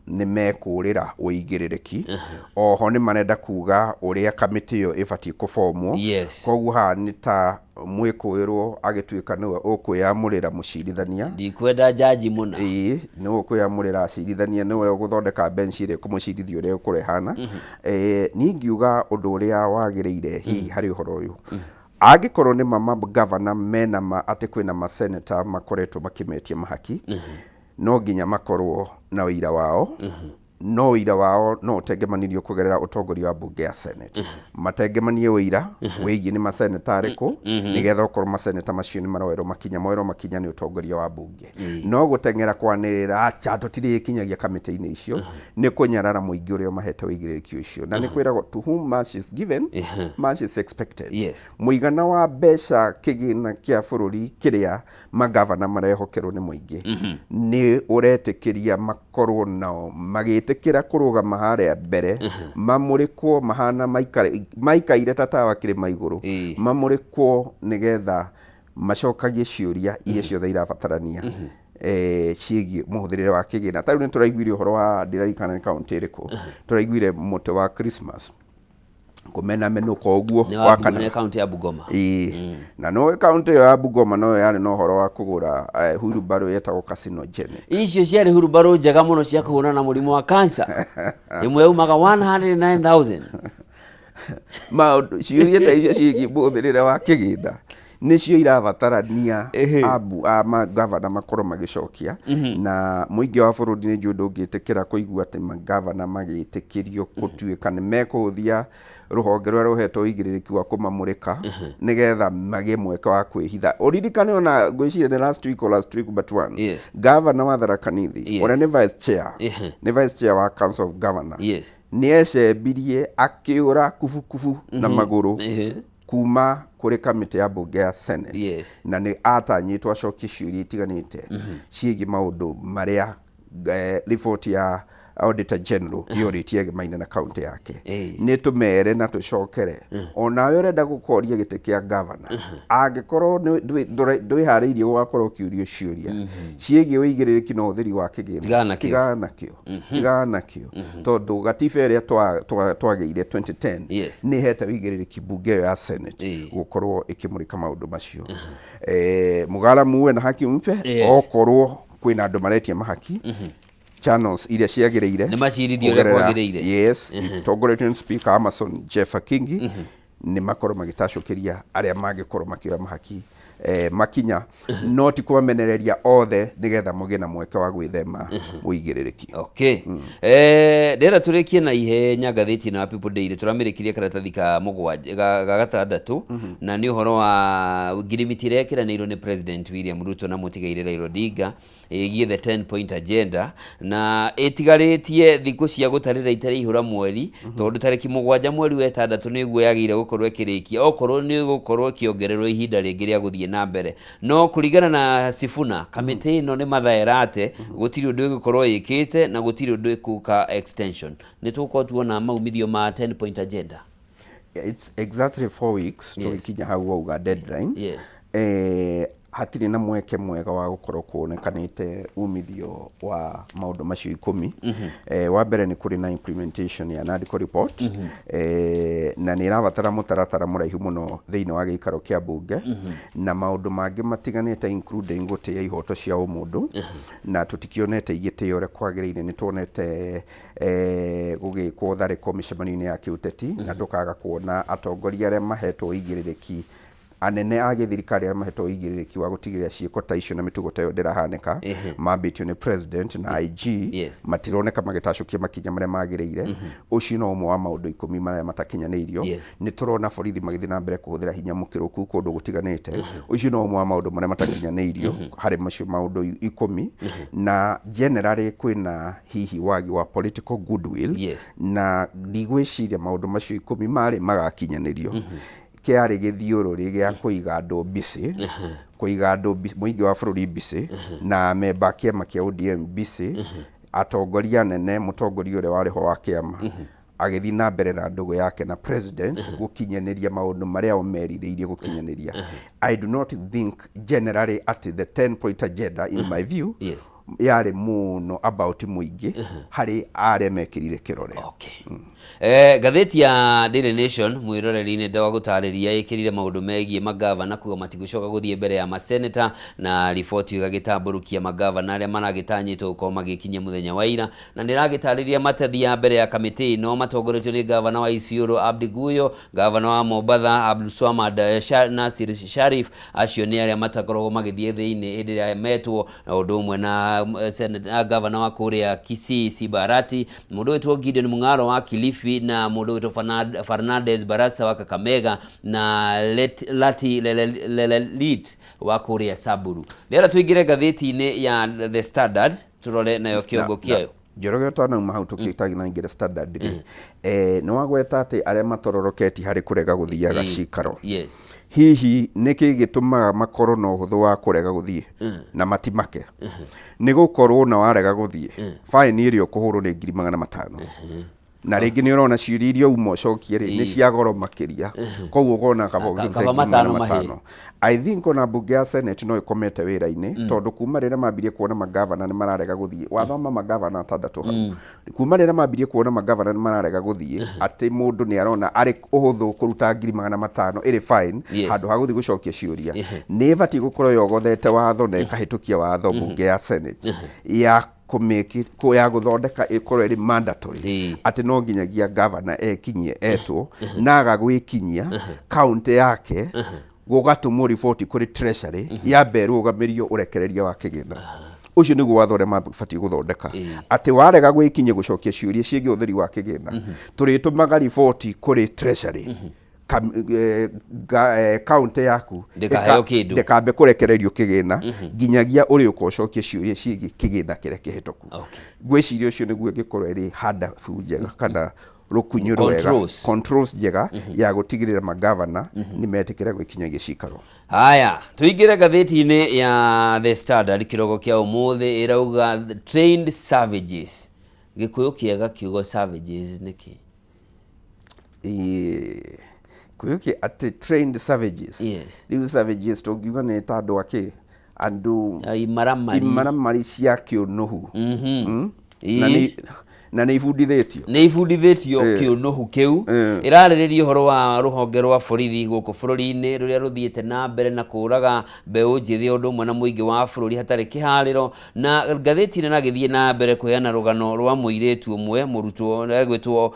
S2: nĩ mekũrĩra ũigĩrĩrĩki. Oho nĩ marenda kuga ũrĩa kamĩtĩ ĩyo ĩbatiĩ kũbomwo. Koguo haha nĩ ta mwĩkũĩrwo agĩtuĩka nĩwe ũkwĩyamũrĩra mũcirithania.
S1: Ndikwenda njanji mũna.
S2: Ĩĩ, nĩwe ũkwĩyamũrĩra acirithania, nĩwe ũgũthondeka bench ĩrĩa ĩkũmũcirithia ũrĩa ĩgũkorwo ĩhana. Niĩ ingiuga ũndũ ũrĩa wagĩrĩire hihi harĩ ũhoro ũyũ, angĩkorwo nĩ ma mangavana mena ma atĩ kwĩna maseneta makoretwo makĩmetia mahaki, no nginya makorwo na ũira wao. No ũira wao no ũtengemanirio kũgerera ũtongoria wa mbunge ya Senate. Matengemanie ũira wĩgiĩ nĩ maseneta arĩkũ, nĩgetha okorwo maseneta macio nĩ maroerwo makinya, moerwo makinya nĩ ũtongoria wa mbunge. No gũteng'era kwanĩrĩra acha tũtirĩkinyagia kamĩtĩ-inĩ icio nĩ kũnyarara mũingĩ ũrĩa ũmahete ũigĩrĩrĩki ũcio. Na nĩ kwĩragwo to whom much is given, much is expected. Mũigana wa mbeca kĩgĩna kĩa bũrũri kĩrĩa mangavana marehokerwo nĩ mũingĩ nĩ ũretĩkĩria makorwo nao magĩtĩkĩra kũrũgama harĩa mbere, mamũrĩkwo mahana maikaire ta tawa kĩrĩma igũrũ, mamũrĩkwo nĩgetha macokagie ciũria iria ciothe irabatarania ciĩgiĩ mũhũthĩrĩre wa kĩgĩna. Ta rĩu nĩ tũraiguire ũhoro wa, ndiririkana nĩ kaũntĩ ĩrĩkũ, tũraiguire mũtĩ wa Christmas kũmenamenũka ũguo.
S1: Nĩ wa kana nĩ kaunti ya Bungoma.
S2: Ĩĩ, na no kaunti ĩyo ya Bungoma noyo yarĩ na ũhoro wa kũgũra hurumbarũ yetagwo carcinogenic.
S1: Icio ciarĩ hurumbarũ njega mũno cia kũhũrana na mũrimũ wa cancer. Ĩmwe yaumaga 109,000.
S2: Maũndũ ciũria ta icio ciĩgiĩ mũhũthĩrĩre wa kĩgĩna nĩcio irabatarania abu a magavana makorwo magĩcokia. Na mũingĩ wa bũrũri nĩ njũĩ ndũngĩtĩkĩra kũigua atĩ magavana magĩtĩkĩrio gũtuĩka nĩ mekũhũthia rũhonge rũrĩa rũhetwo ũigĩrĩrĩki wa kũmamũrĩka nĩgetha magĩe mweke wa kwĩhitha. Ũririkane ona ngwĩciria nĩ last week or last week but one, gavana wa Tharaka Nithi, ũrĩa nĩ vice chair, nĩ vice chair wa Council of Governor, nĩ ecembirie akĩũra kubukubu na magũrũ kuma kũrĩ kamĩtĩ ya mbunge ya Senate. Na nĩ atanyĩtwo acokie ciũria itiganĩte ciĩgiĩ maũndũ marĩa riboti ya Auditor General yorĩtie egemaine na kaunti yake. Nĩ tũmere na tũcokere, onawe ũrenda gũkoria gĩtĩ kĩa gavana, angĩkorwo ndwĩharĩirie gũgakorwo ũkĩũrio ciũria ciĩgiĩ ũigĩrĩrĩki na ũhũthĩri wa kĩgĩna,
S1: Tigana nakĩo.
S2: Tigana nakĩo, tigana nakĩo, tondũ gatiba ĩrĩa twagĩire 2010 nĩ ĩhete ũigĩrĩrĩki mbunge ĩyo ya Senate gũkorwo ĩkĩmũrĩka maũndũ macio. Mũgara muwe na haki mpe. Okorwo kwĩna andũ maretia mahaki, channels iria ciagĩrĩire
S1: Nĩ macirithio ũrĩa kwagĩrĩire.
S2: Yes, itongoretio nĩ Speaker Amason Jeff Kingi, nĩ makorwo magĩtacũkĩria arĩa mangĩkorwo makĩoya mahaki makinya, no ti kũmamenereria othe nĩgetha mũgĩe na mweke wa gwĩthema ũigĩrĩrĩki.
S1: Okay. Ndĩrenda tũrĩkie na ihenya ngathĩti ĩno ya People Daily. Tũramĩrĩkirie karatathi ka mũgwanja ga gatandatũ, na nĩ ũhoro wa ngirimiti ĩrĩa ĩkĩranĩirwo nĩ President William Ruto na mũtigairĩ Raila Odinga ĩgiĩ the 10 point agenda, na ĩtigarĩtie thikũ cia gũtarĩra itarĩ ihũra mweri, tondũ tarĩki 7 mweri wa 6 nĩguo yagĩrĩire gũkorwo ĩkĩrĩkia, okorwo nĩ gũkorwo ĩkĩongererwo ihinda rĩngĩ rĩa gũthiĩ na mbere. No kũringana na Sifuna, kamĩtĩ ĩno nĩ mathaerate, gũtirĩ ũndũ ĩgũkorwo ĩkĩte na gũtirĩ ũndũ ĩkũka extension. Nĩ tũgũkorwo tuona maumithio ma 10 point agenda.
S2: It's exactly 4 weeks tũgĩkinya hau wauga deadline. Hatirĩ na mweke mwega wa gũkorwo kuonekanĩte umithio wa maũndũ macio 10. Wa mbere nĩ kũrĩ na implementation ya NADCO report, na nĩ ĩrabatara mũtaratara mũraihu mũno thĩinĩ wa gĩikaro kĩa mbunge na maũndũ mangĩ matiganĩte, including gũtĩĩa ihoto cia ũmũndũ, na tũtikĩonete igĩtĩo ũrĩa kwagĩrĩire. Nĩ tuonete gũgĩkwo tharĩko mĩcemanio-inĩ ya kĩũteti, na tũkaga kuona atongoria arĩa mahetwo ũigĩrĩrĩki, anene a gĩthirikari arĩa mahetwo ũigĩrĩrĩki wa gũtigĩrĩra ciĩko ta icio na mĩtugo ta ĩyo ndĩrahanĩka, mambĩtio nĩ president na IG, matironeka magĩtacũkia makinya marĩa magĩrĩire. Ũcio no ũmwe wa maũndũ 10 marĩa matakinyanĩirio. Nĩ tũrona borithi magĩthiĩ na mbere kũhũthĩra hinya mũkĩrũku kũndũ gũtiganĩte. Ũcio no ũmwe wa maũndũ marĩa matakinyanĩirio harĩ macio maũndũ 10. Na generally kwĩna hihi wagi wa political goodwill, na ndigwĩciria maũndũ macio 10 marĩ magakinyanĩrio. Kĩarĩ gĩthiũrũrĩ gĩa kũiga andũ busy, kũiga andũ mũingĩ wa bũrũri busy, na memba a kĩama kĩa ODM busy, atongoria anene, mũtongoria ũrĩa warĩ ho wa kĩama. Agĩthiĩ na mbere na ndũgũ yake na president gũkinyanĩria maũndũ marĩa o merirĩirie gũkinyanĩria. I do not think generally atĩ the 10 point agenda, in my view, yarĩ mũno about mũingĩ harĩ arĩa mekĩrire kĩrore.
S1: Okay. Ngathĩti ya Daily Nation, mwĩroreri-inĩ ndawa gũtarĩria, ĩkĩrire maũndũ megiĩ magavana kuga matigũcoka gũthiĩ mbere ya maseneta, na riboti ĩyo ĩgagĩtambũrũkia magavana arĩa maragĩtanyĩtwo gũkorwo magĩkinyia mũthenya wa ira, na nĩ ĩragĩtarĩria matethi mbere ya kamĩtĩ ĩno matongoretio nĩ gavana wa Isiolo Abdi Guyo, gavana wa Mombatha Abdulswamad Nasir Sharif. Acio nĩ arĩa matakoragwo magĩthiĩ thĩinĩ hĩndĩ ĩrĩa metwo, na ũndũ ũmwe na gavana wa kũrĩa Kisii Simba Arati, mũndũ wĩtwo Gideon Mung'aro wa Kilifi, na mũndũ wĩtwo Fernandez Barasa wa Kakamega, na Lati Lelelit wa kũrĩa Samburu. Rĩera tũingĩre ngathĩti-inĩ ya The Standard, tũrore nayo kĩongo kĩayo.
S2: Njoroge, ũtanauma hau tũkĩtagina Standard rĩ, nĩ wagweta atĩ arĩa matororoketi harĩ kũrega gũthiaga cikaro, hihi nĩkĩ gĩtũmaga makorwo na ũhũthũ wa kũrega gũthiĩ na matimake? Nĩ gũkorwo na warega gũthiĩ, fine ĩrĩa ũkũhũrwo nĩ 500,000, na rĩngĩ nĩ ũrona ciũria iria uma ũcokie rĩ nĩ cia goro makĩria, koguo ũkona kaba ũkĩrute
S1: kaba
S2: ngiri
S1: 500
S2: magana
S1: mahĩ.
S2: 500. I think ona mbunge ya Senate no ĩkomete wĩra-inĩ, tondũ kuma rĩrĩa mambirie kuona magavana nĩ mararega gũthiĩ, wathoma magavana atandatũ hau, kuma rĩrĩa mambirie kuona magavana nĩ mararega gũthiĩ, atĩ mũndũ nĩ arona arĩ ũhũthũ kũruta 500,000 ĩrĩ fine handũ ha gũthiĩ gũcokia ciũria. Nĩ ĩbatiĩ gũkorwo yogothete watho na ĩkahĩtũkia watho mbunge ya Senate ya kũmĩki ya gũthondeka ĩkorwo ĩrĩ mandatory, atĩ no nginyagia gavana ekinyie etwo, na aga gwĩkinyia kaunti yake gũgatũmwo riboti kũrĩ treasury yambe ĩrũgamĩrio ũrekereria wa kĩgĩna. Ũcio nĩguo watho ũrĩa mabatiĩ gũthondeka, atĩ warega gwĩkinyia gũcokia ciũria ciĩgiĩ ũtheri wa kĩgĩna, tũrĩtũmaga riboti kũrĩ treasury, kaunti yaku
S1: ndĩkaheo kĩndũ.
S2: Ndĩkambe kũrekererio kĩgĩna nginyagia ũrĩũka ũcokie ciũria ciĩgiĩ kĩgĩna kĩrĩa kĩhĩtũku. Ngwĩciria ũcio nĩguo ĩngĩkorwo ĩrĩ handabu njega kana rũkunyu rwega,
S1: Controls.
S2: Controls njega ya gũtigĩrĩra magavana nĩ metĩkĩra gwĩkinyagia cikaro.
S1: Haya, tũingĩre ngathĩti-inĩ ya The Standard. Kĩrogo kĩa ũmũthĩ ĩrauga "Trained savages". Gĩkũyũ kĩega kiugo savages nĩ kĩ?
S2: Kũyũkia atĩ trained savages?
S1: Yes.
S2: Rĩu savages tũngiuga nĩ ta andũ akĩ andũ
S1: imaramari.
S2: Imaramari cia kĩũnũhu. Na nĩ ibundithĩtio.
S1: Nĩ ibundithĩtio kĩũnũhu kĩu. Ĩrarĩrĩria ũhoro wa rũhonge rwa borithi gũkũ bũrũri-inĩ rũrĩa rũthiĩte na mbere na kũraga mbeũ njĩthĩ ũndũ ũmwe na mũingĩ wa bũrũri hatarĩ kĩharĩro, na ngathĩti ĩno ĩragĩthiĩ na mbere kũheana rũgano rwa mũirĩtu ũmwe mũrutwo egwĩtwo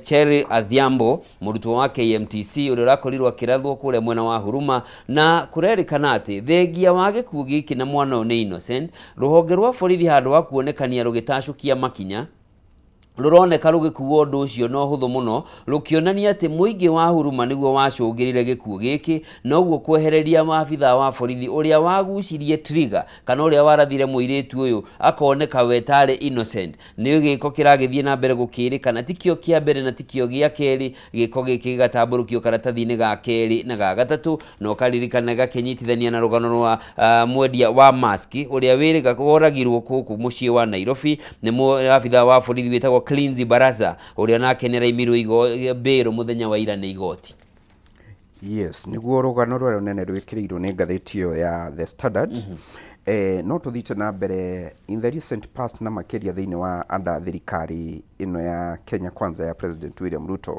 S1: Cherry Adhiambo, mũrutwo wa KMTC ũrĩa ũrakorirwo akĩrathwo kũrĩa mwena wa Huruma, na kũrerĩkana atĩ thengia wa gĩkuũ gĩkĩ na mwana ũyũ nĩ innocent, rũhonge rwa borithi handũ ha kuonekania rũgĩtacũkia makinya, rũroneka rũgĩkua ũndũ ũcio na ũhũthũ mũno, rũkĩonania atĩ mũingĩ wa Huruma nĩguo wacũngĩrire gĩkuũ gĩkĩ, noguo kwehereria maabithaa wa borithi ũrĩa wagucirie trigger kana ũrĩa warathire mũirĩtu ũyũ akoneka we tarĩ innocent. Nĩ gĩko kĩragĩthiĩ na mbere gũkĩrĩkana tikĩo kĩa mbere na tikĩo gĩa kerĩ. Gĩko gĩkĩ gĩgatambũrũkio karatathi-inĩ ga kerĩ na ga gatatũ, na ũkaririkana gakĩnyitithania na rũgano rwa mwendia wa mask ũrĩa wĩrĩga woragirwo gũkũ mũciĩ wa Nairobi nĩ abithaa wa borithi wĩtagwo Cleansi Barasa, ũrĩa nake nĩ araimirwo bail mũthenya wa ira nĩ igoti.
S2: Yes, nĩguo rũgano rũrĩa rũnene rwĩkĩrĩirwo nĩ ngathĩti ĩyo ya The Standard. No tũthiĩte na mbere in the recent past, na makĩria thĩinĩ wa under thirikari ĩno ya Kenya Kwanza ya President William Ruto,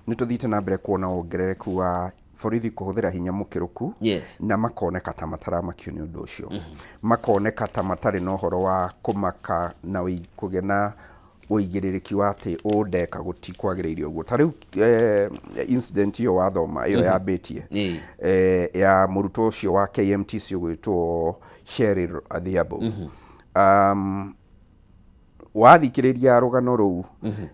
S2: nĩ tũthiĩte na mbere kuona wongerereku wa borithi kũhũthĩra hinya mũkĩrũku, na makoneka ta mataramakio nĩ ũndũ ũcio, makoneka ta matarĩ na ũhoro wa kũmaka na kũgĩa na ũigĩrĩrĩki wa atĩ ũũ ndeka gũtikwagĩrĩire ũguo. Ta rĩu incident ĩyo wathoma ĩyo yambĩtie ya mũrutwo ũcio wa KMTC ũgwĩtwo Cheryl Adhiambo, wathikĩrĩria rũgano rũu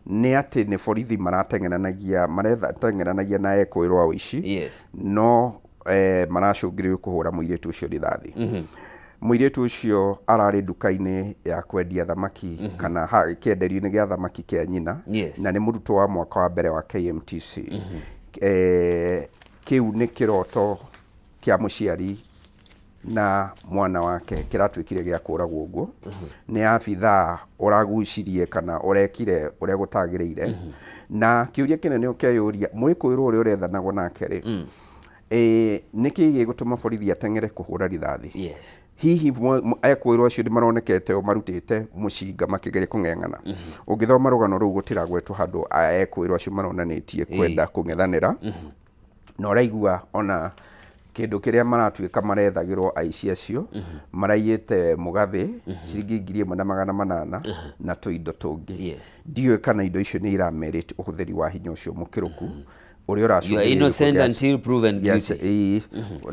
S2: nĩ atĩ nĩ borithi marateng'eranagia mareteng'eranagia na ekũĩrwo a ũici, no maracũngĩrĩrio kũhũra mũirĩtu ũcio rithathi. Mũirĩtu ũcio ararĩ nduka-inĩ ya kwendia thamaki kana kĩenderio-inĩ gĩa thamaki kĩa nyina, na nĩ mũrutwo wa mwaka wa mbere wa KMTC. Kĩu nĩ kĩroto kĩa mũciari na mwana wake kĩratuĩkire gĩa kũragwo ũguo nĩ abithaa ũragucirie kana ũrekire ũrĩa gũtagĩrĩire. Na kĩũria kĩnene ũkeyũria, mwĩkũĩrwo ũrĩa ũrethanagwo nake rĩ, nĩkĩ gĩgũtũma borithi ateng'ere kũhũra rithathi? Hihi ekũĩrwo acio nĩ maronekete o marutĩte mũcinga makĩgeria kũng'eng'ana? Ũngĩthoma rũgano rũu gũtiragwetwo handũ ekũĩrwo acio maronanĩtie kwenda kũng'ethanĩra. Na ũraigua ona kĩndũ kĩrĩa maratuĩka marethagĩrwo aici acio maraiyĩte mũgathĩ ciringi 1800 na tũindo tũngĩ. Ndiũĩ kana indo icio nĩ iramerĩte ũhũthĩri wa hinya ũcio mũkĩrũku ũrĩa
S1: You are
S2: ũracũngĩrĩria
S1: innocent
S2: gĩkuũ kĩa
S1: until proven
S2: Yes,
S1: guilty.
S2: ĩĩ.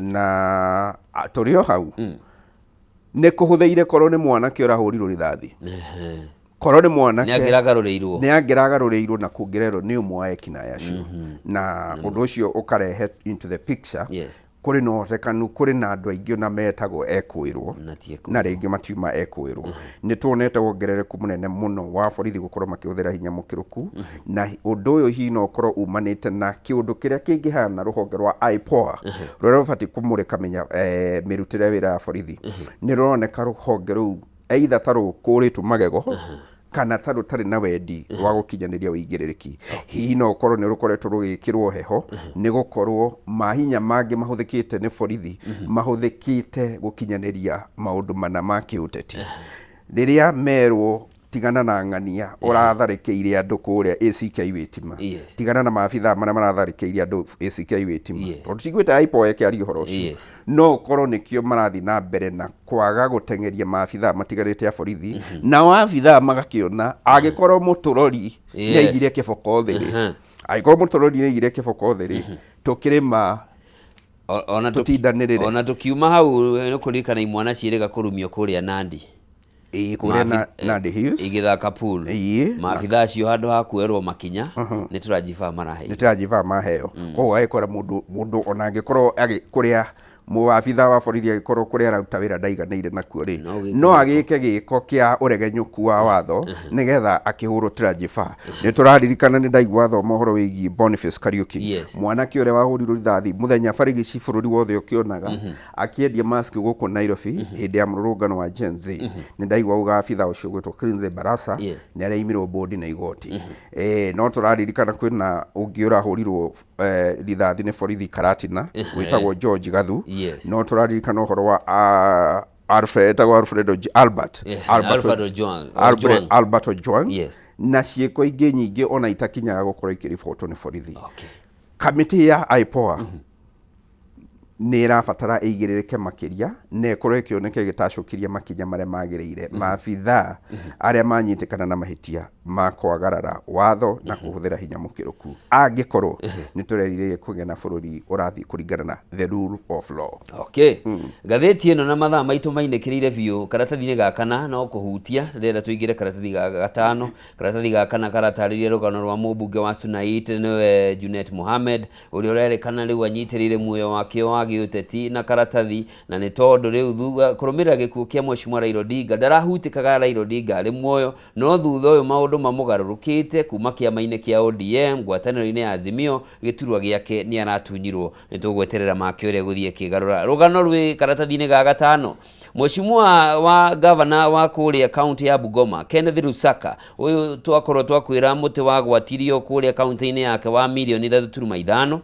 S2: Na tũrĩ o hau nĩ kũhũthĩire korwo nĩ mwanake ũrahũrirwo rithathi, korwo nĩ mwanake
S1: Nĩ angĩragarũrĩirwo.
S2: Nĩ angĩragarũrĩirwo na kũngĩrerwo nĩ ũmwe wa ekinaĩ acio, na ũndũ ũcio ũkarehe into the picture kũrĩ na ũhotekanu kũrĩ na andũ aingĩ ona metagwo ekũĩrwo
S1: Na ti ekũĩrwo.
S2: Na rĩngĩ matiuma ekũĩrwo. Nĩ tuonete wongerereku mũnene mũno wa borithi gũkorwo makĩhũthĩra hinya mũkĩrũku, na ũndũ ũyũ hihi no ũkorwo umanĩte na kĩũndũ kĩrĩa kĩngĩhana rũhonge rwa IPOA rũrĩa rũbatiĩ kũmũrĩka mĩrutĩre ya wĩra ya borithi. Nĩ rũroneka rũhonge rũu either ta rũkũrĩtwo magego kana ta rũtarĩ na wendi wa gũkinyanĩria ũigĩrĩrĩki. Hihi no ũkorwo nĩ rũkoretwo rũgĩkĩrwo heho nĩ gũkorwo mahinya mangĩ mahũthĩkĩte nĩ borithi mahũthĩkĩte gũkinyanĩria maũndũ mana ma kĩũteti. Rĩrĩa merwo tigana na ng'ania ũratharĩkĩire andũ kũrĩa ACK Witima, tigana na maabithaa marĩa maratharĩkĩire andũ ACK Witima, tondũ tiguĩte IPOA ĩkĩaria ũhoro ũcio, no ũkorwo nĩkĩo marathiĩ na mbere na kwaga gũteng'eria maabithaa matiganĩte a borithi, nao abithaa magakĩona angĩkorwo mũtũrori nĩ aigire kĩboko thĩ rĩ, angĩkorwo mũtũrori nĩ aigire kĩboko thĩ rĩ, tũkĩrĩma
S1: Ona
S2: tũtindanĩrĩre.
S1: Ona tũkiuma hau nĩ kũririkana imwana ciĩrĩga kũrumio kũrĩa Nandi.
S2: Ĩĩ, kũrĩa Nandi Hills.
S1: Igĩthaka pool. Maabithaa acio handũ ha kuoerwo makinya nĩ tũranjiba maraheirwo.
S2: Nĩ tũranjiba maheo. Koguo agĩkora mũndũ ona angĩkorwo kũrĩa mũabithaa wa borithi agĩkorwo kũrĩa araruta wĩra ndaiganĩire nakuo rĩ,
S1: No gĩke
S2: no
S1: gĩko.
S2: agĩke gĩko kĩa ũregenyũku wa watho nĩgetha akĩhũrwo tũranjiba. Nĩ tũraririkana, nĩ ndaigua thoma ũhoro wĩgiĩ Boniface Kariuki, mwanake ũrĩa wahũrirwo rithathi mũthenya barigici bũrũri wothe ũkĩonaga akĩendia mask gũkũ Nairobi hĩndĩ ya mũrũrũngano wa Gen Z. Nĩ ndaigua uga abithaa ũcio gwĩtwo Clinzy Barasa nĩ araimirwo bũndi na igoti. No tũraririkana kwĩna ũngĩ ũrahũrirwo rithathi nĩ borithi Karatina wĩtagwo George Gathu. No tũraririkana ũhoro wa Alfred, etagwo Alfredo Albert
S1: Albert Ojwang. Ojwang.
S2: Albert Ojwang. Na ciĩko ingĩ nyingĩ ona itakinyaga gũkorwo ikĩribotwo nĩ borithi. Kamĩtĩ ya IPOA nĩ ĩrabatara ĩigĩrĩrĩke makĩria na ĩkorwo ĩkĩoneka ĩgĩtacũkĩria makinya marĩa magĩrĩire maabithaa arĩa manyitĩkana na mahĩtia ma kwagarara watho na kũhũthĩra hinya mũkĩrũku, angĩkorwo nĩ tũrerirĩria kũgĩa na bũrũri ũrathiĩ kũringana na the rule of law.
S1: Okay. Ngathĩti ĩno na mathaa maitũ mainĩkĩrĩire biũ karatathi-inĩ ga kana no kũhutia ndĩrenda tũingĩre karatathi ga gatano. Karatathi ga kana karatarĩria rũgano rwa mũmbunge wa Sunait nĩwe Junet Mohamed, ũrĩa ũrerĩkana rĩu anyitĩrĩire muoyo wake wa gĩũteti na karatathi, na nĩ tondũ rĩu thutha kũrũmĩrĩra gĩkuũ kĩa Mheshimiwa Raila Odinga ndarahutĩkaga Raila Odinga arĩ muoyo, no thutha ũyũ maũndũ mamũgarũrũkĩte kuma kĩama-inĩ kĩa ODM ngwatanĩro-inĩ ya Azimio, gĩturwa gĩake nĩ aratunyirwo. Nĩ tũgweterera make ũrĩa gũthiĩ akĩgarũra rũgano rwĩ karatathi-inĩ ga gatano. Mheshimiwa wa gavana wa kũrĩa kaunti ya Bungoma Kenneth Lusaka, ũyũ twakorwo twakwĩra mũtĩ wagwatirio kũrĩa kaunti-inĩ yake wa mirioni 3.5,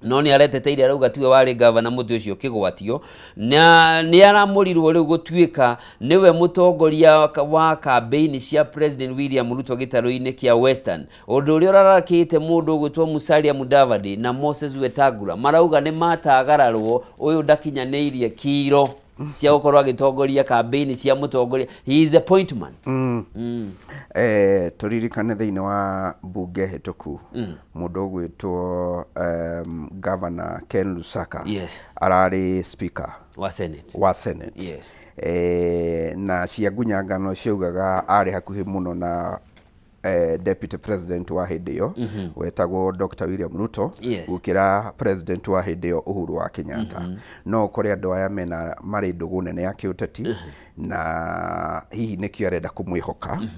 S1: no nĩ areteteire arauga tiwe warĩ gavana mũtĩ ũcio ũkĩgwatio, na nĩ aramũrirwo rĩu gũtuĩka nĩwe mũtongoria wa kambĩini cia President William Ruto gĩtarũ-inĩ kĩa Western, ũndũ ũrĩa ũrarakĩte mũndũ ũgwĩtwo Musalia Mudavadi na Moses Wetangula marauga nĩ matagararwo, ũyũ ndakinyanĩirie kiro cia gũkorwo agĩtongoria kambĩini cia mũtongoria. He is the point man.
S2: Tũririkane thĩinĩ wa mbunge hĩtũku mũndũ ũgwĩtwo Governor Ken Lusaka ararĩ speaker
S1: wa Senate.
S2: Wa Senate. Na cia ngunyangano ciaugaga arĩ hakuhĩ mũno na deputy president wa hĩndĩ ĩyo wetagwo Dr. William Ruto gũkĩra president wa hĩndĩ ĩyo Uhuru wa Kenyatta. No ũkore andũ aya mena marĩ ndũgũ nene ya kĩũteti na hihi nĩkĩo arenda kũmwĩhoka.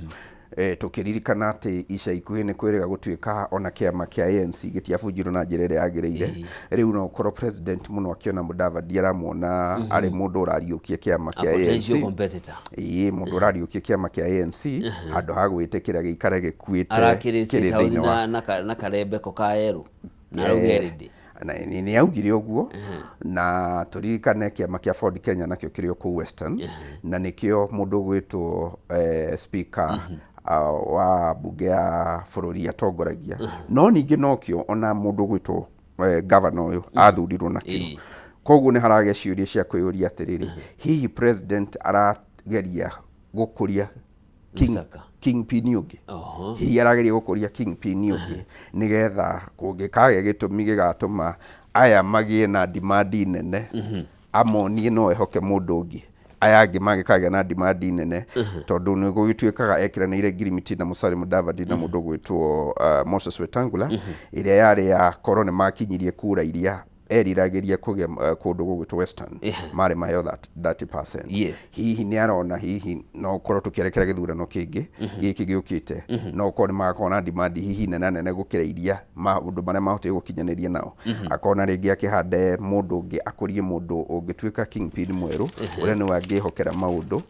S2: Tũkĩririkana atĩ ica ikuhĩ nĩ kwĩrĩga gũtuĩka ona kĩama kĩa ANC gĩtiabunjirwo na njĩra ĩrĩa yagĩrĩire. Rĩu no ũkorwo president mũno akĩona Mudavadi aramwona arĩ mũndũ ũrariũkia kĩama
S1: A
S2: kĩa
S1: potential
S2: ANC.
S1: competitor.
S2: Ĩĩ, mũndũ ũrariũkia kĩama kĩa ANC handũ ha gwĩtĩkĩra gĩikare gĩkuĩte
S1: Arakĩrĩ State
S2: kĩrĩ
S1: House
S2: thĩinĩ wa
S1: na karembeko ka yerũ na arauga erĩndĩ.
S2: Na nĩ augire ũguo, na tũririkane kĩama kĩa Ford Kenya nakĩo kĩrĩ o kũu Western, na nĩkĩo mũndũ ũgwĩtwo speaker wa mbunge ya bũrũri atongoragia, no ningĩ nokĩo ona mũndũ ũgwĩtwo governor ũyũ athurirwo nakĩo. Koguo nĩ haragĩa ciũria cia kwĩyũria atĩrĩrĩ, hihi president arageria gũkũria
S1: Lusaka.
S2: kingpin ũngĩ? Hihi arageria gũkũria kingpin ũngĩ nĩgetha kũngĩkagĩa gĩtũmi gĩgatũma aya magĩe na demand nene, amonie no ehoke mũndũ ũngĩ, aya angĩ mangĩkagĩa na demand nene, tondũ nĩ gũgĩtuĩkaga ekĩranĩire ngirimiti na Musalia Mudavadi na mũndũ ũgwĩtwo Moses Wetangula, ĩrĩa yarĩ ya korwo nĩ makinyirie kura iria eriragĩria kũgĩa kũndũ gũgwĩtwo Western, marĩ maheo that 30%. Hihi nĩ arona hihi no ũkorwo tũkĩerekera gĩthurano kĩngĩ gĩkĩ gĩũkĩte, no ũkorwo nĩ magakorwo na demand hihi nene nene gũkĩra iria maũndũ marĩa mahotire gũkinyanĩria nao, akona rĩngĩ akĩhande mũndũ ũngĩ, akũrie mũndũ ũngĩtuĩka kingpin mwerũ ũrĩa nĩwe angĩhokera maũndũ.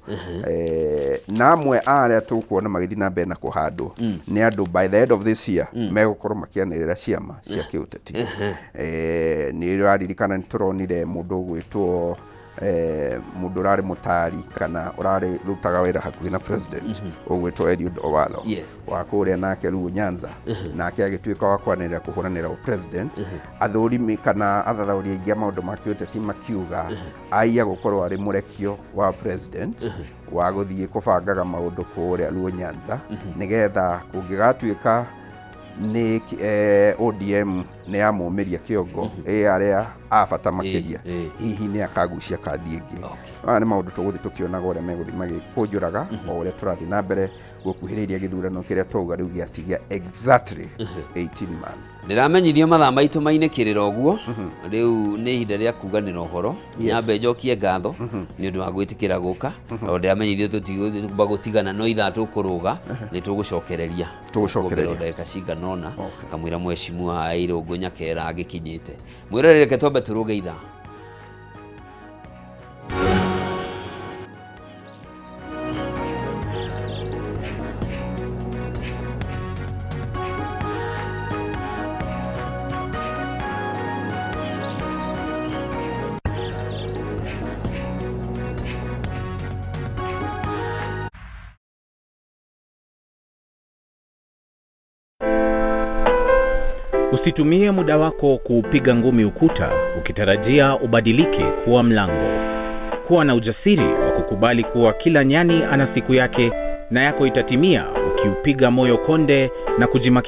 S2: Na amwe a arĩa tũkuona magĩthiĩ na mbere na kũhandwo nĩ andũ by the end of this year megũkorwo makĩanĩrĩra ciama cia kĩũteti. Nĩ ũraririkana nĩ tũronire mũndũ ũgwĩtwo mũndũ ũrarĩ mũtari kana ũrarĩ rutaga wĩra hakuhĩ na president ũgwĩtwo Eliud Owalo wa kũrĩa nake Luo Nyanza, nake agĩtuĩka wa kwanĩrĩra kũhũranĩra ũ president. Athũrimi kana athathaũri aingĩ a maũndũ ma kĩũteti makiuga aiya gũkorwo arĩ mũrekio wa president wa gũthiĩ kũbangaga maũndũ kũrĩa Luo Nyanza, nĩgetha kũngĩgatuĩka nĩ ODM nĩ yamũmĩria kĩongo ĩ arĩa a bata makĩria, hihi nĩ akagucia kandi ĩngĩ. Maya nĩ maũndũ tũgũthiĩ tũkĩonaga ũrĩa megũthiĩ magĩkũnjũraga o ũrĩa tũrathiĩ na mbere gũkuhĩrĩria gĩthurano kĩrĩa twauga rĩu gĩatigia exactly 18 months.
S1: Ndĩramenyirio mathaa maitũ mainĩkĩrĩra ũguo, rĩu nĩ ihinda rĩa kuganĩra ũhoro. Nyambe njokie ngatho nĩ ũndũ wa gwĩtĩkĩra gũka, tondũ ndĩramenyithio tũtigũmba gũtigana, no ithaa tũkũrũga nĩ tũgũcokereria.
S2: Tũgũcokereria.
S1: Kuongerwo ndagĩka cigana ũna kamũira mheshimiwa Irũngũ Nyakera agĩkinyĩte. Mwĩrore, reke twambe tũrũge ithaa.
S3: Usitumie muda wako kuupiga ngumi ukuta ukitarajia ubadilike kuwa mlango. Kuwa na ujasiri wa kukubali kuwa kila nyani ana siku yake na yako itatimia ukiupiga moyo konde na kujimakinisha.